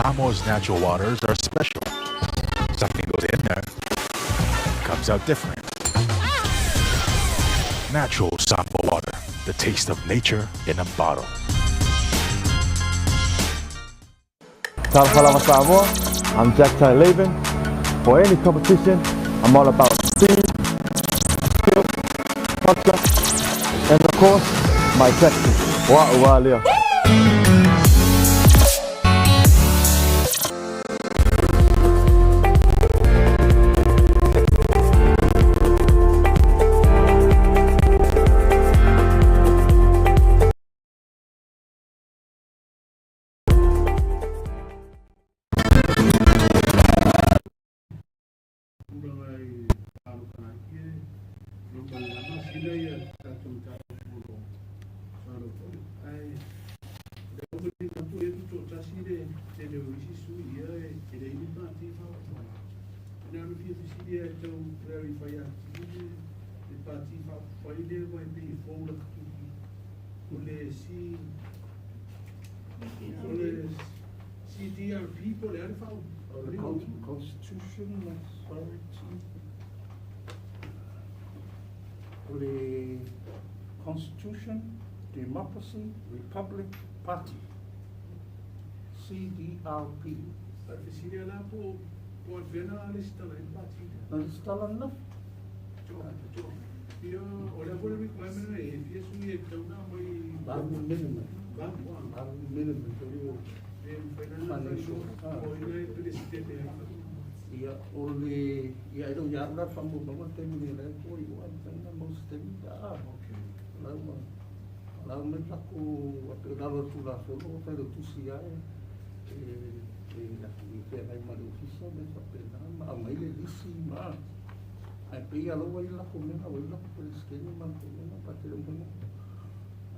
Samoa's natural waters are special. Something goes in there, comes out different. Natural Samoa water, the taste of nature in a bottle. Talofa lava Samoa, I'm Jack Tallaben. For any competition, I'm all about speed, skill, culture, and of course, my tactics. Wa ua lea. Tulaga i Palokanakie, no Malama, sila ia tatou mataupu o lo o faalotonu. Ae o le aumaliga atu ia tutoatasi le tele o isi sui ia e leai ni pati faaupufai. E na ona fia fesili lava e tau clarify atili le pati faaupufai lea aua e pei e fou lakatuki o le C o le CDRP po o le a le faaupu? O le Constitution Authority, o le Constitution Democracy Republic Party, CDRP. A o le fesili lava la po o afea na resitala ai le pati lea? Na resitala ananafi. Ia, o le a foi le requirement na e fia sui e tatau ona aumai. Valu minimum. Valu a. Valu minimum foi o. Pe mafai la ona fai o ina e peresetene ai. Ia, o le, ia e le o ia au la le faamaumauga i le taimi nei o la e tua i o ae mafai ona mau se taimi pe a. Okay. O la ua, o la ua aumai le latou, a pei o lalo o le Tulafono ua fai lautusi lava e, e, e feagai ma le Ofisa ma mea faapena ma aumai le lisi ma, ae pei lava o la ua i ai le latou mea na ua i ai le latou Peresetene ma latou mea na, ta te le o mafai ona,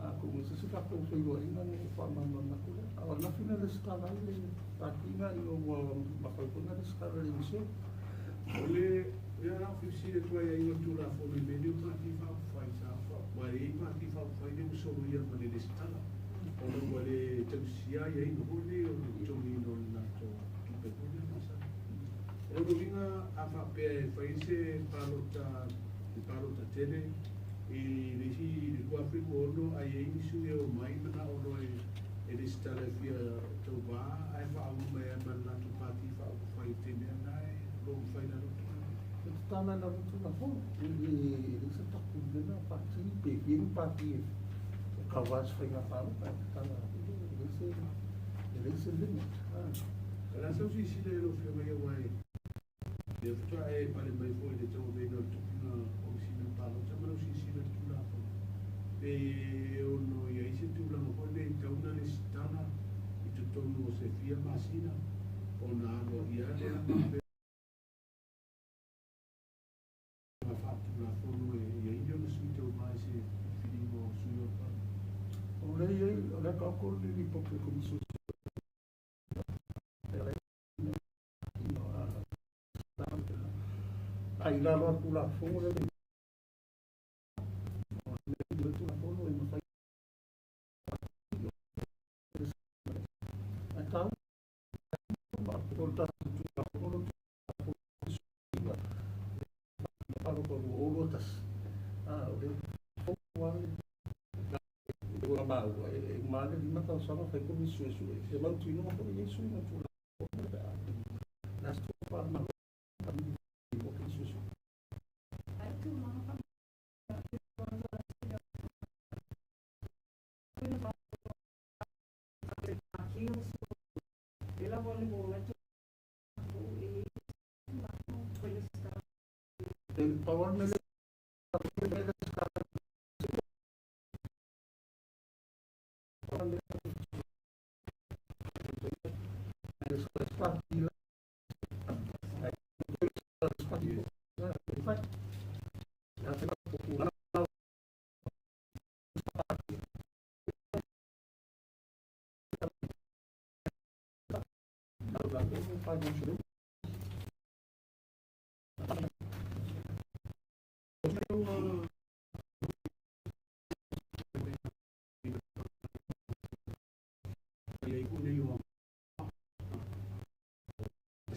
atonu e se isi tatou feiloaiga ona ou faamalamalama atu lea. A o ananafi na resitala ai le Pati ina ua mafai foi ona resitala i le Iniseo. O le mea la o fesili atu ai aiga o Tulafono i mea nei o Pati Faaupufai sa aua e i ai Pati Faaupufai nei ua soloia ma le resitala ona ua le tausisia aiaiga foi nei o le totogiina o le latou tupe foi lea masani. O lona uiga a faapea e fai se palota, se palota tele i le isi i le 2026 a i ai ni sui e omai manao loa e resitala e fia tauva ae faaulu mai ai ma le latou pati faaupufai i le taimi lava lena e o lo o mafai i lalo o le Tulafono. E tatala i lalo o le Tulafono, e leai se tatou mea na pati pe fia ni pati e cover ai se faiga palota, e tatala e leai se limit. O le a sau silasila i lau Afioga ia aua e lea faatoa e pale mai foi i le tauaveina o le tofiga Komesina Palota ma lau silasila i le Tulafono pe ono i ai se tulaga foi lea i tau na resitala i totonu o se fia masina ona aloaia lea ma Tulaga faatulafono e i ai ona sui tauva i se filifiliga o sui o le Palemene. O lea i ai, o lea taoto le Lipoti a le Komisi Suesue a i lalo o le Tulafono lea le Tulafono e mafai ae taua o le tatou Tulafono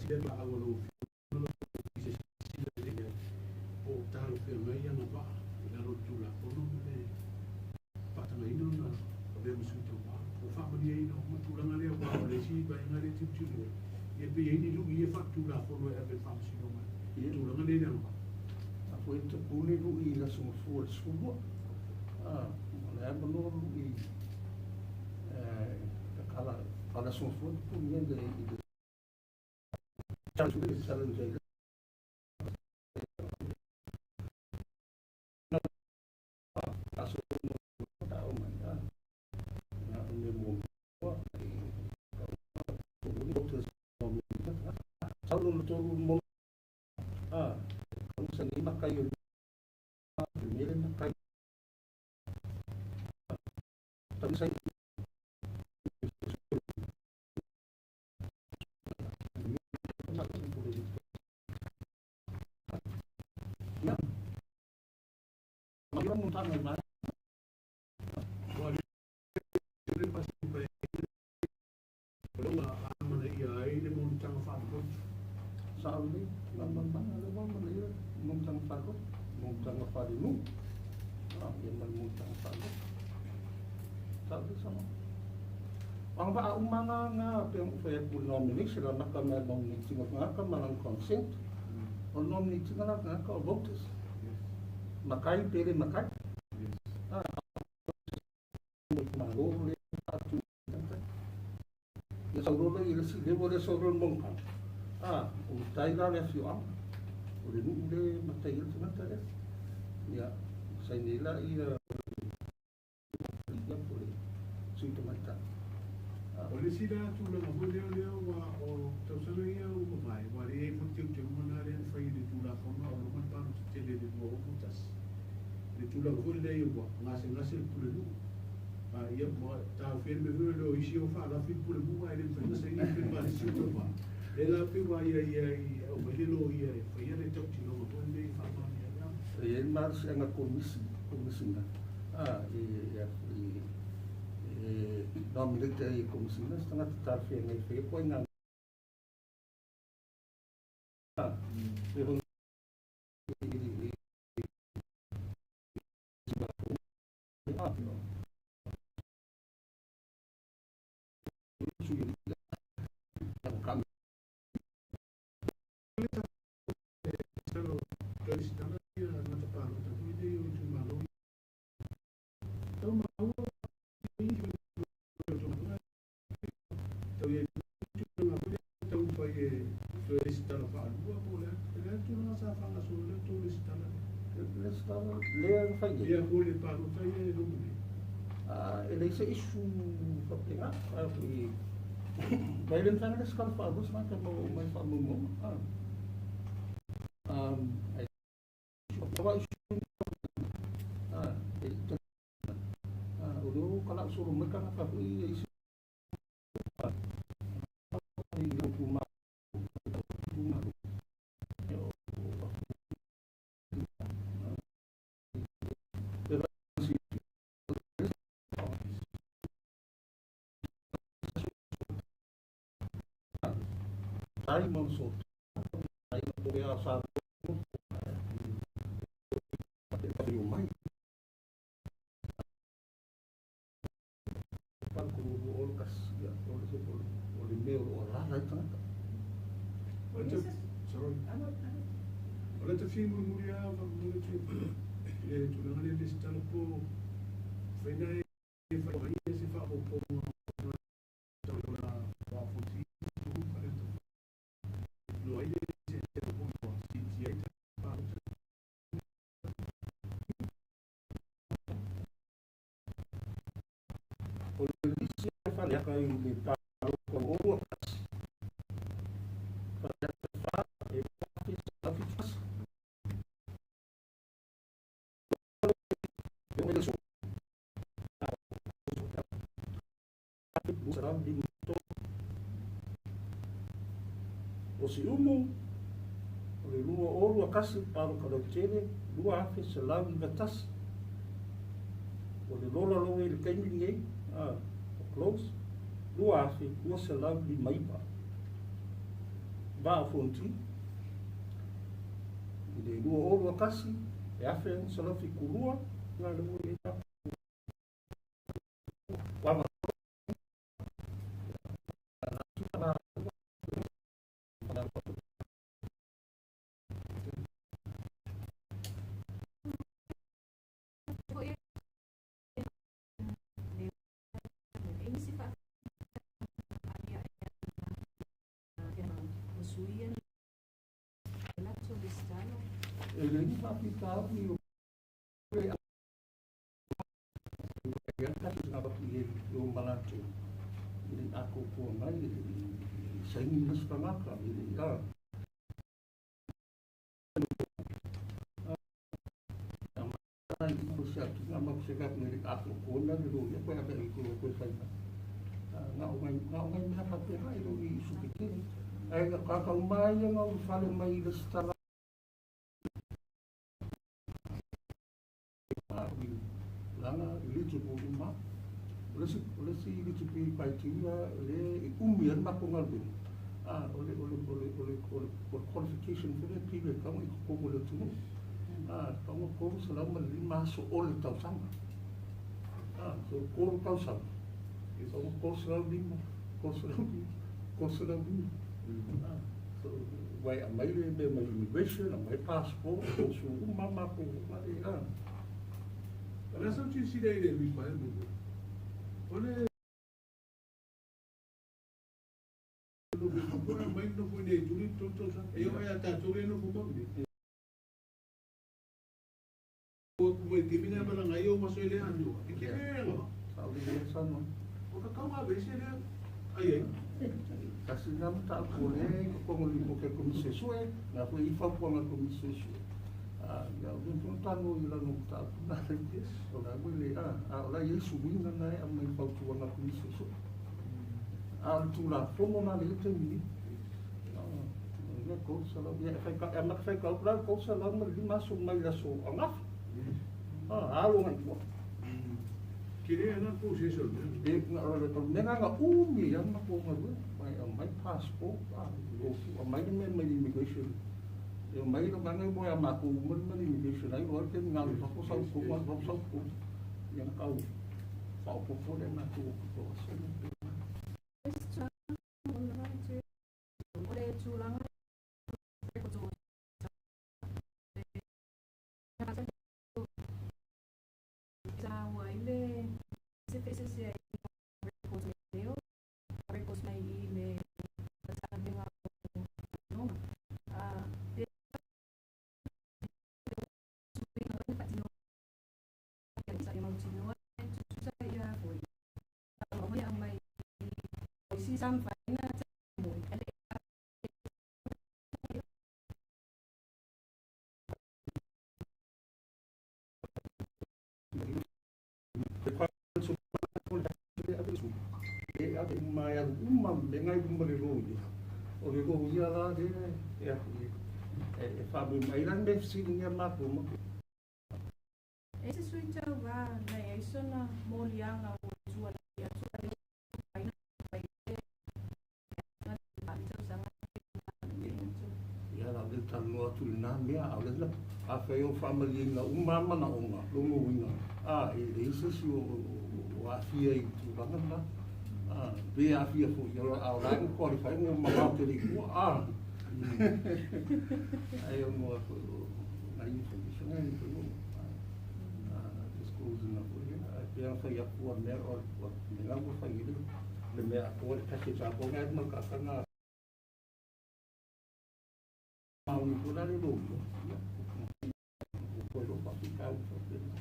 lea laau a lau Afioga ma lou Ofisa Silasila lelei i ai, po o talafeagai agavaa i lalo o le Tulafono ma le faatagaina ona avea ma sui tauva. Po o faamalieina uma tulaga lea aua o le isi vaega lea e tilotilo i ai, ia pe i ai ni lui ia faaletulafono e ave i le Faamasinoga i tulaga lea i le agavaa. A foi e tapuni lui i le aso Gafua i le 12, o le avanoa lui a le aso Gafua e tapuni ai i le challenge ai. Aso tau mai na o le muamua sau lona tolu mo sa ni makai o le mele makai sai. Ua le pasi o lea ua amanaia ai le monotaga faale-lotu. Sao lelei, malamalamaga lea ua amanaia monotaga faale-lotu, monotaga faale-nuu, ia ma le monotaga faale-lotu. Sao lelei saunoaga. O agavaa uma lava na pei ona ou fai atu i le nomination, e amata mai le nominate ina o tagata ma lana consent. O le nominate ina la o tagata o voters. Matai pe le matai. Malo le faatu. Ia sau loa i le isi level lea sau loa le monotaga. O matai la le afioaga. O le nuu le matai ai le tagata lea. Ia, saini ai la ia po o le sui tamaitai. O le isi la tulaga foi lea lea ua o tausaga ia ua mavae, ua le i ai foi le teuteuga na lea na fai i le Tulafono a o loma le palota tele i le 2001. Le tulaga foi lea ua gasegase le pulenuu. Ia ua taofia le mea foi lea o isi o faalafi le pulenuu ae le mafai ona saini pe palesi o tauva. Lea la pei ua aiaia ai e aumai le loia e faia le tautinoga foi lenei e faamaonia ai. E i ai le malosiaga komisi, komisina, e e nominate ai e komisina se tagata talafeagai e faia ituaiga Tau i ai tulaga foi lea tau fai e toe resitala faalua po o le a le a tulaga sa faagasolo lea tou resitala lea. Resitala lea na fai nei. Ia mo le palota ia e loma nei. E leai se issue faapena. Ma e le mafai ona resitala faalua se tagata e maua uma ai faamaumauga. Ae issue o lea ua tala'u solo mai tagata foi ia isi tai ma so ai o ia sa o mai pa ko o le kas ia o le o le mea o la la tagata. Sorry. O le te fia mulimuli lava faamolemole tu i le tulaga lea resitala po faina e fai se faaopoopoga la faafosi lo ai le se se ua siitia ai palota. O le lisi e faleaka i le palota o lua kasi faleaka fa e 471. O Siumu, o le 2021, palota lautele, 2,191. O le lola loa i le taimi lenei, o close, 2,259. Vaa o Fonoti i le 2021 e 1672 na le ua i ai e le ni faafitauli o o malatou i le atoatoa mai e saini le isi tagata i le a ma se ka le atoatoa na le loia koe ave i ko koe fai mai na o ngai mea faapena i lo i supe tele ai ka ka mai ia ngau fale mai le stala langa eligible uma o le isi eligible criteria le e umi ai matou galuega o le qualification foi lea period taga i totonu o le atunuu taga 305 aso o le tausaga so 3 tausaga taga 305, 305, 305 so uae aumai le mea mai immigration, aumai passport su uma matou a. O le aso silasila i le requirement o le mai nofo i nei tuli 3 tausaga e o ia tatou le nofo mau nei ua mai timina malaga ia o maso i le atoa e ke le Saolelei saunoa. O ka kauga vese lea ai ai. Tasi na mataupu o lea i totonu o le lipoti a le Komisi Suesue, na foi i fautuaga a le Komisi Suesue. Ia o lea foi tago i lana mataupu na o la ua le a o la e i ai suiga na e aumai i fautuaga a le Komisi Suesue. A o le Tulafono la le taimi nei. Ia 300, ia e fai e amata fai kau la 305 aso mai le aso ananafi. Alo ngai tua. Ke le ana process o le E o le mea na umi ia ma ko galuega. Mai aumai passport, o aumai le mea mai immigration. E mai lo nganga mo ya matou uma le immigration ai o te ngalu fafo sau ko ma fafo sau ko. Ia na kau faaopoopo le matou ko aso. O le tulaga sa ua i le se ai records leo records mai i le Matagaluega o a pe faatino sa ia mautinoa tutusa ia foi o mai isi sa mafai na mo ale. E ave uma e alu uma me ngai uma le loia. O le loia la le e e e whamu mai lan me fesiligia matou ma. E se sui tau va na ai sona moliaga o tua ia tua le ai na ai na tausaga. Ia la le talanoa atu i lena mea, a o le na afai o faamalieina uma a manaoga logo uiga e leai se isi o aafia i tulaga na pe aafia foi a o la e qualify mo mamao tele i tua ai o mo foi o nai information ai foi o disclose na foi ai pe a fai atu a mea o mea ua fai i le mea atoa le package atoa ngai ma ka kana maoni ko la le loia ia o koe lo faafitau faapena.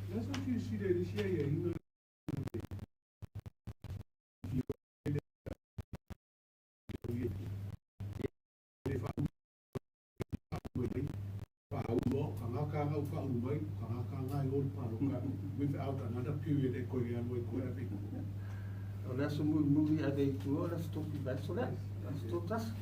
Le aso silasila i le isi aiaiga. Faaulu faaulu mai tagata i o le paloka without another period e koe alu ai koe ave. O le aso mulimuli ave i tua o le aso tofi vaiaso lea aso totasi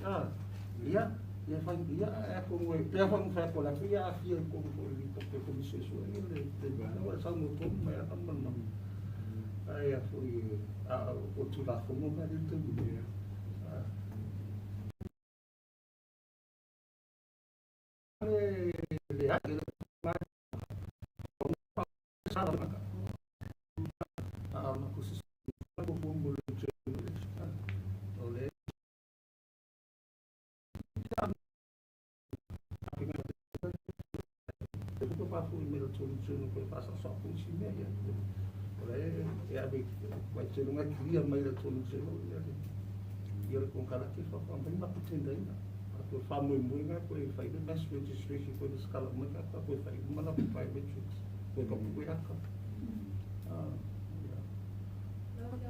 ia ia fai ia e atonu e pea foi fai atu o le atu ia aafia i totonu foi i lipoti a le Komisi Suesue le le ua saunoa tonu mai a ma ai a foi a o Tulafono ma le taimi.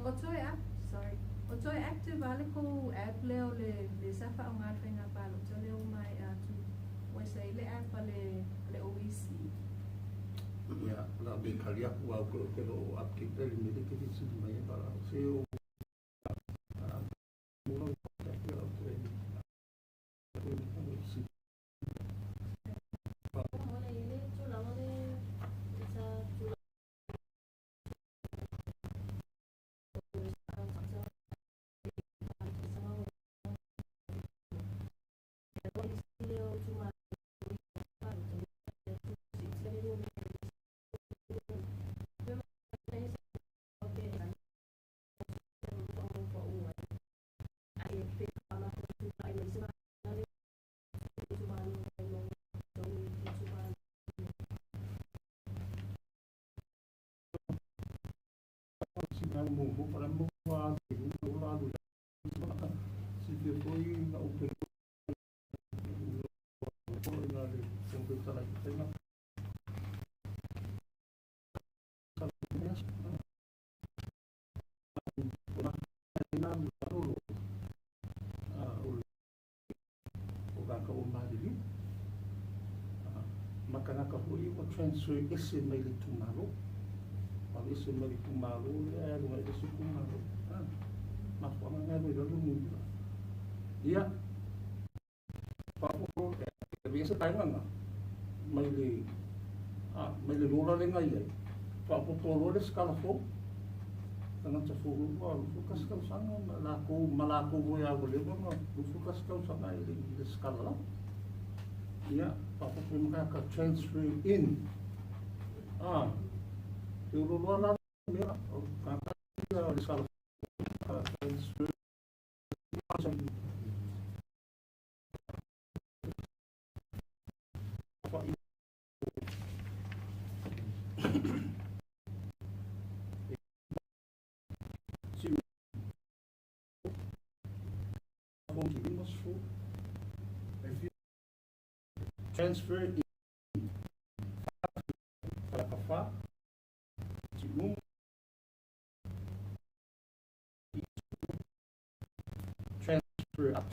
O toe a, sorry. O toe active ale ko app lea o le sa whaonga le whainga pālota lea o mai atu. Ua sa i le app a le OEC. Ia, la be kali aku au ko ke lo update le me ke ti mai ba la se o mo lo ta ke o te si. Mo mo para mo a o la lu si te foi na o pe na le computer la te na makanaka hoi o transfer ese mai le tumalo ese mai le tumalo le alu ai le tumalo ma fo nga lo lo mu ia pa o e se tai nga mai le mai le lola le ngai ai pa po lo le skala fo tanga ta fo lo fo ka skala sanga la ko malako mo ya go le ma fo ka skala sanga le skala la ia pa po mo ka transfer in e o lo la me ka ka le skala transfer transfer in fa transfer up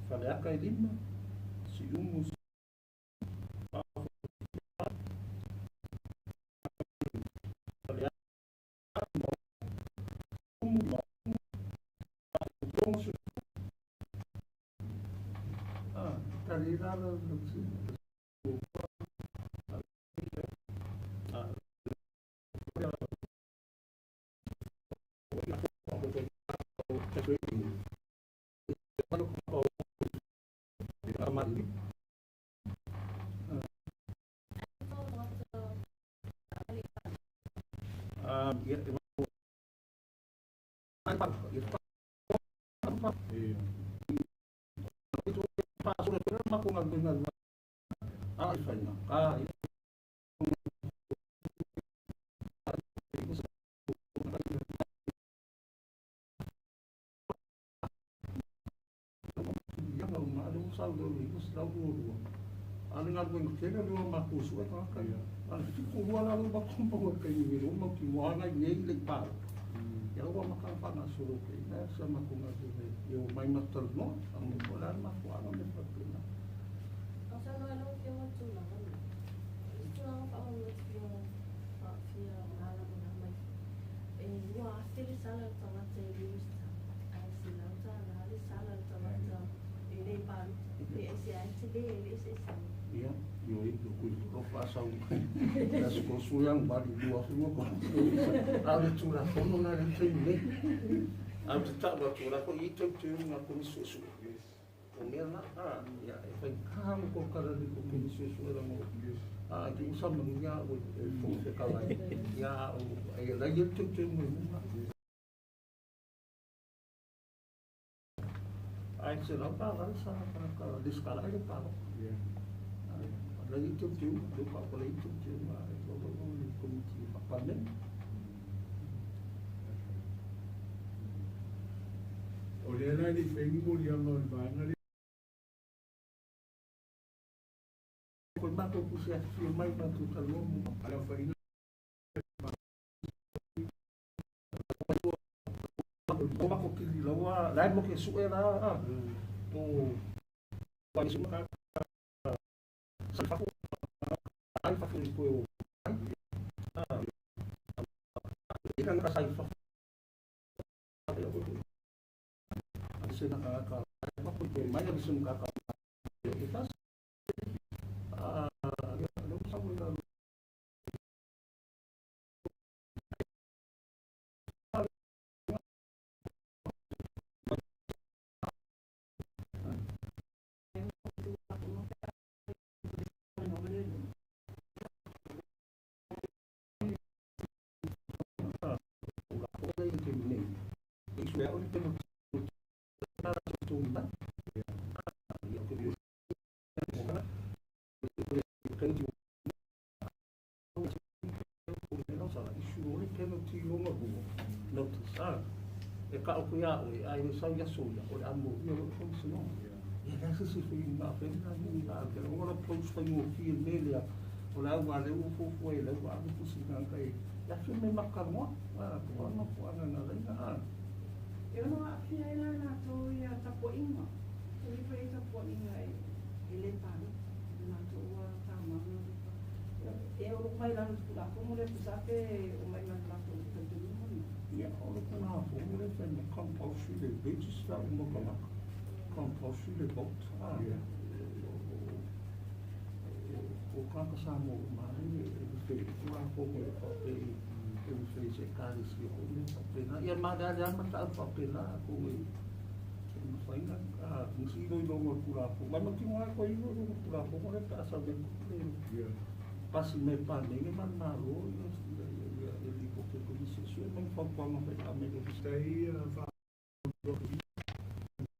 faleaka i lima si umu Ia, io e ko ko pasa un las kosuyan bari dua fimo ko. Ale tura fono na le te me. Am te ta ba tura ko i te te nga ko ni su su. O mea la, a, ia, e fai kaha mo ko kala ni ko kini suesuela mo. A, ki usa manuia o e fo fe kalai. Ia, o, e lai e teu teu mo munga. Ai se lau pa la sa ka ka diskala e pa lo. Lai e teu teu, le pa ko lai teu teu ma e lo lo lo komiti pa pa men. O le la le fengi mo lianga o le vaega le Ko matou ku se afio mai matou talanoa mo. Ala faina. O mako kili laua, lai mo ke sue la, a. O wa ni ka sa fa ai fa fu ko o. A. I ka ka sa fa. Se na ka ka ma ko te mai se ka ka e fa. A, ya lo sa mo la. E ka o ia oe, ai le sau ia soia, o le amo ia o le fausi no. Ia le se se fai ma fe na ni la ke o la post fai mo fi le o la wa le u fu fu e le wa lu si na kai. Ya fi me makanoa, wa ko na ko ana na le na. E ono aafia ai la latou ia tapuaʻiga o ifa i tapuaʻiga e e lē palota le latou ua tamama e o loko mai lalo tulafono le tusa pe o mai ma le latou talitonuga na. Ia o le tulafono le fai ma compulsory le register uma tagata. Compulsory le vote. Ah. O kaka sa mo mai e fe tulafono e fa pe e fe se kare si o le fa pe na ia ma da ma ta fa pe na ko e mafaina a musi lo lo mo tulafono. Ma ti mo ko i lo lo tulafono le ta sa le pasi me pa ne ma na lo ia ia ia li ko ke ko se se ma fa pa ma fe a me lo. Tai fa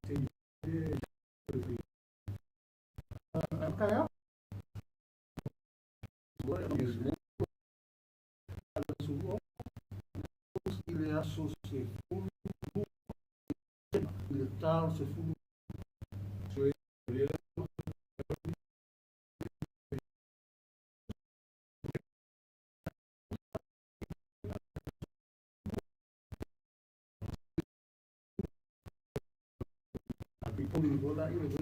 te Kaya ile aso se fulu ile tau se fulu. Poli rola ile.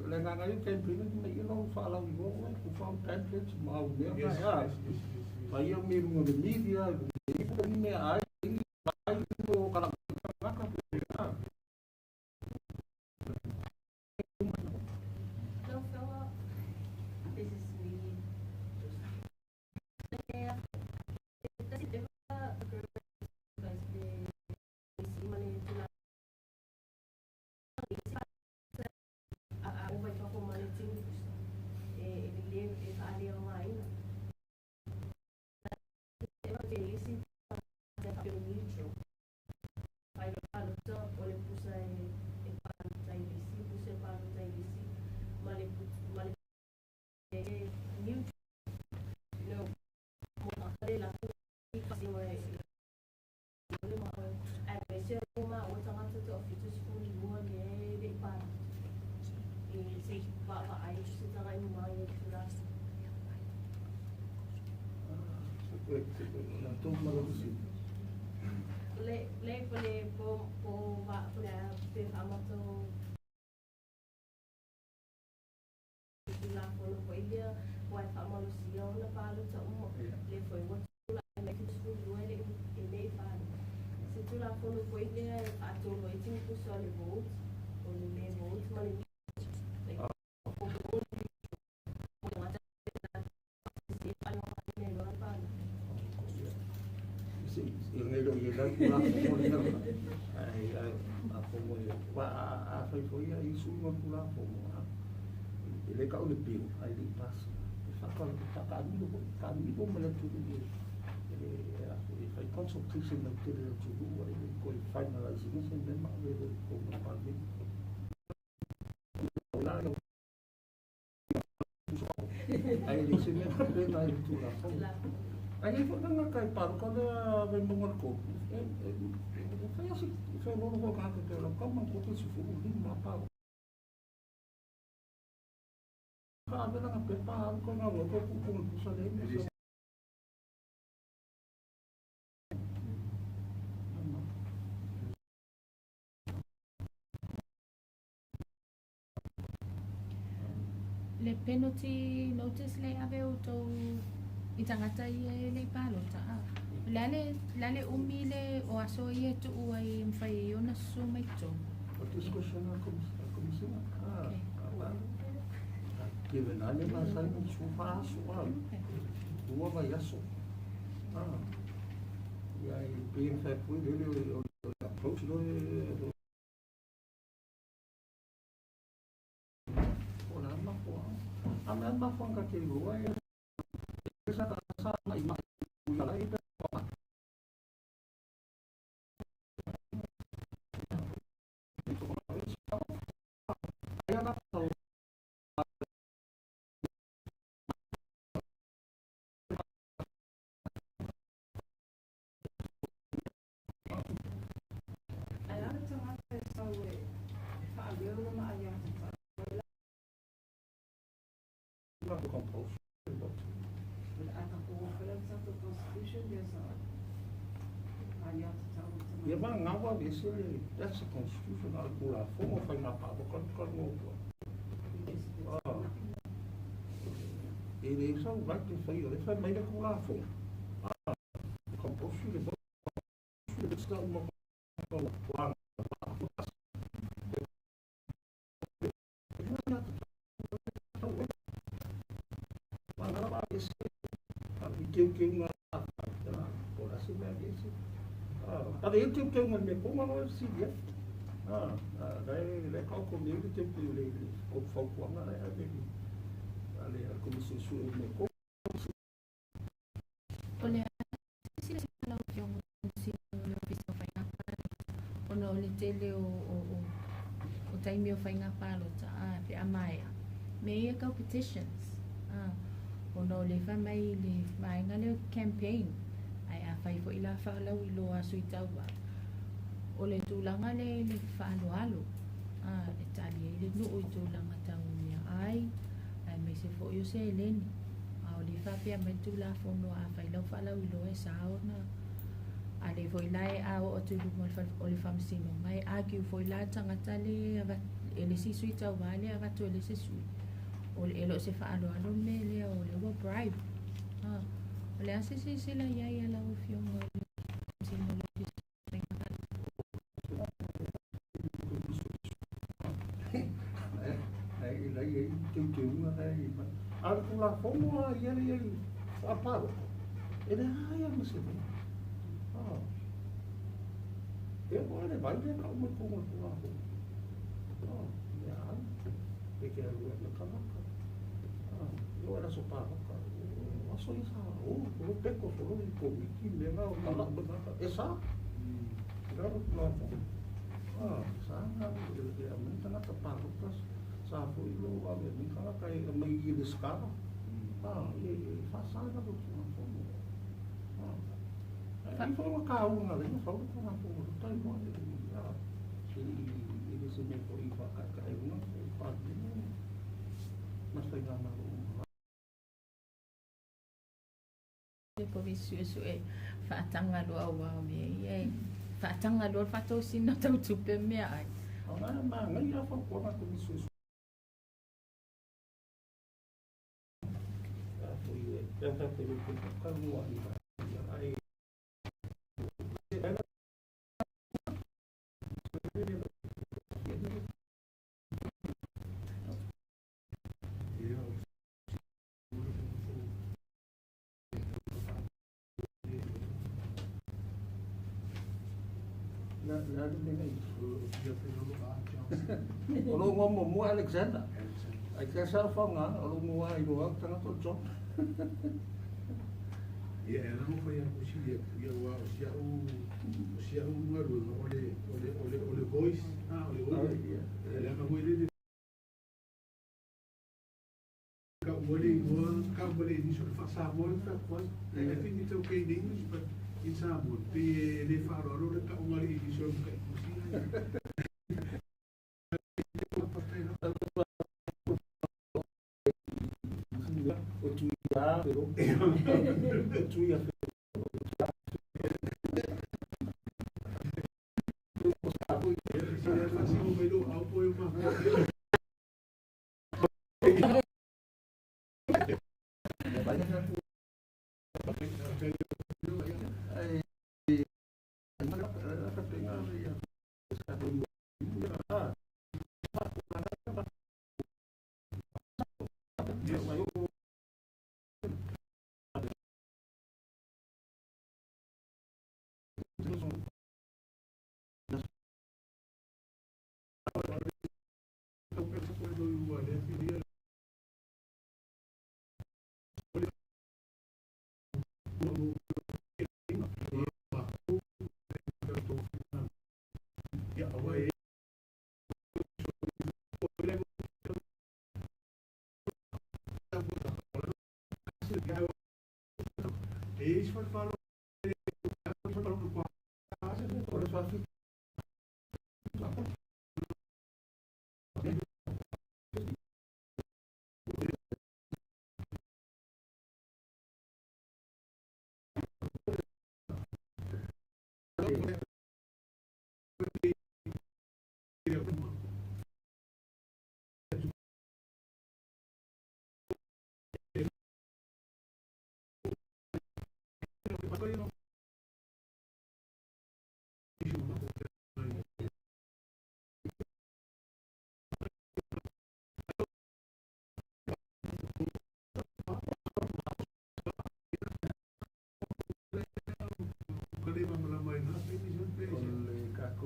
Le nganga i template me i lo whalau i o ku whau templates ma au mea Yes, ka yes, yes, yes, yes. Fa ia me runga le media i pu ni mea ai ai o kala kaka. No, Philip, this is me. Yeah. Does it differ because the money to a o vai fa male tingu e e le e fa ale o mai e va te isi te fa neutral ai lo pa lo to o le pusa e e pa ta isi pusa pa ta isi male male e neutral no mo a la ku fa si mo e le ma a me se ma o tangata to fitu sifuni lua le le pa e se va va ai se tanga i mai e tula. Na tō malo si. Le le po le po po va po le pe fa mato la fono po ilia wa fa malo si ona pa lo ta umo le foi wa tula me fitu sifuni lua le e le fa se tula fono po ilia e fa to lo i tingu so le vote o le le vote ma le like o o Ia ngai lo ia lau Tulafono lena ai ai a fomo e wa a fai foi ia isu ma Tulafono a e le ka o le bill ai le pasi e fa ka fa ka mi lo ka mi lo ma le tu e e a e fai consultation na tele le tu ai le ko finalizing se me ma le ko ma pa mi la ai le se me pe na le Tulafono ai e fo nga kai paru ka le ve mo ngol ko e e fai asi fai lo lo ka ka lo ka man ko te su fu ni ma pa ka ve la pe pa ko na lo ko ko ko sa le ni sa. Le penalty notice le ave o tau i tangata i e le palota. Le le umi le o aso i e tu ai mwhai ona su mai tō. O discussion a comissão. Ah, que venale ma sai no su fa aso a. Ua vai aso. Ah. E aí bem fa foi le le approach lo o la ma ko. A ma ma ko ka te go ai. Sa ka sa mai ma la i pe Ia ma ngawa vese that's the constitution al kula fomo fai na pa ko ko ngo. Ah. E le sa vai te fai o le fai mai le kula fomo. Ah. Compulsory le le sta uma ko wa. Keu ngā o la se mea vese. Ah, ale teu teu me ko ngā si dia. Ah, le le ka ko me le teu teu le ko fau ko ngā le ale ale a comissão su me ko. O le si le la opción si le ofisa fai ngā o no le tele o o o taimi o fai ngā palota a pe amaea. Me ia kau petitions. Ah, o no le fa mai le vaenga le campaign ai a fai fo ila fa lau i loa sui taua o le tulaga le le faaaloalo a e tali ai le nuu i tulaga tau mea ai ai mai se foʻi o seleni a o le faapea mai tulafono a fai lau faalau i loa e sa ona a le foʻi la e a oo atu i luma o le faamasinoga e argue foʻi la tagata le e le sui tauvā le avatu e le se sui o le lo se faaloalo me lea o le ua bribe. Ah, o le ase se se la ia ia la ofionga se no le ai la ia teu teu nga ai a kula fomo a ia ia a paro e le ai a se ah e o le vai le ka mo ko mo kula fomo ah ya e ke alu e ka ah yo era so paro ka aso isa o o peko solo i ko wiki me nga o kala bana e sa era kula fomo ah sa nga e a menta na ka paro ka sa foi lo a me ka ka e mai i le skara ah e fa sa na do kula fomo ah e fa o ka unga le fa o kula fomo tai mo e ah e le se me foi fa ka ka e una pa mas fai na le po visu e faatanga loa ua o mea ia e faatanga loa le faatosina tautupe mea ai. Ona ma ngai a fa ko na ko visu a foi e pe fa te ko ka mua i ai. Le a le lenei. O fia whainolo a Johnson. O lo ngoa muamua Alexander. Alexander. Ai te sa whaonga, o lo ngoa i roa tangata o John. Ia e ana mo whai aku si ia ia wa o si au o si au ngaruenga o le voice ah o le Ah, voice. ia. E le ana hoi le ka ua le igoa ka ua le niso le faa-Samoa le fai I think it's okay in English, but in Samoan pe e le faaaloalo le taʻuga le inisi o le makaʻitusi. O tui a pero. O tui a Faasino mai lou au po e mafua. Ai ma la penga ia.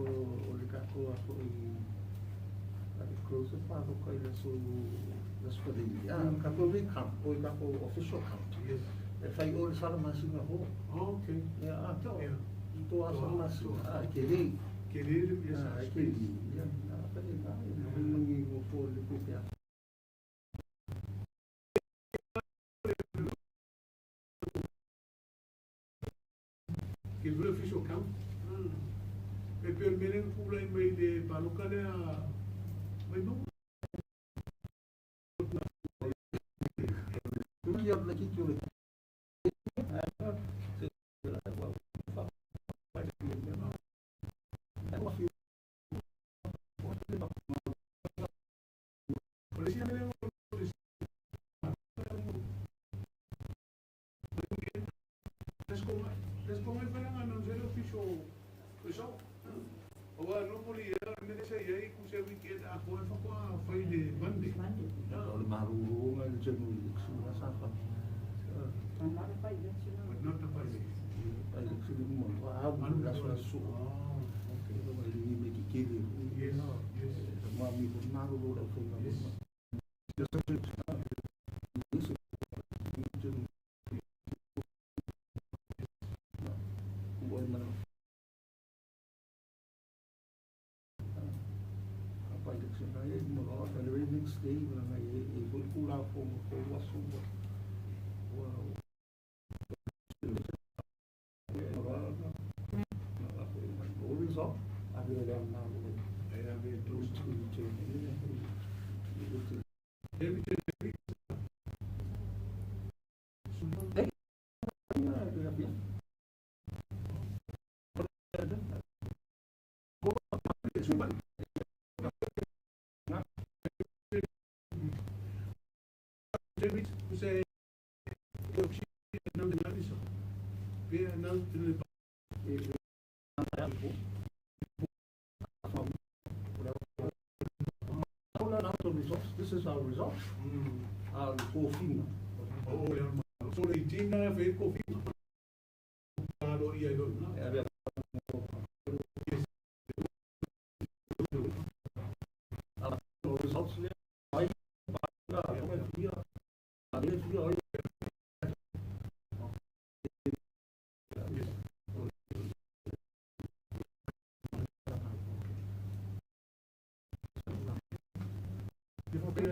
O le kako a foi a le close pa ko kai le so la so de ya kako recount o kako official count. Yes. E fai o le sala masinga ho. Okay. Ya a to. Yeah. To a sala masinga a ke le. Ke le yes. A ke le ya na pa le na e mangi mo fo le ko pe. Ke le official count. E pe mele pula i mai le paloka le a mai mau. Ki le ki le. O le sia mele o le Let's go mai fai nga non se official result. O wa normally ia mele se ia ku se weekend a ko fa ko fai le Monday. Monday. O le maruru nga le general election na sa fa. But not a by-election. But not the by-election. By election mo a la so so. Ah, okay. O le ni me ki kele. Yes. Ma mi ko maruru la fo nga. Yes. Next day na ngai e foi kula fo mo ko waso wa o result a vira le na lo E a ve to to to Every se não de nada isso. Pe não de This is our result. Al kofinga. O le so le tina fe ko fi. Alo ia lo na. E avea Aso.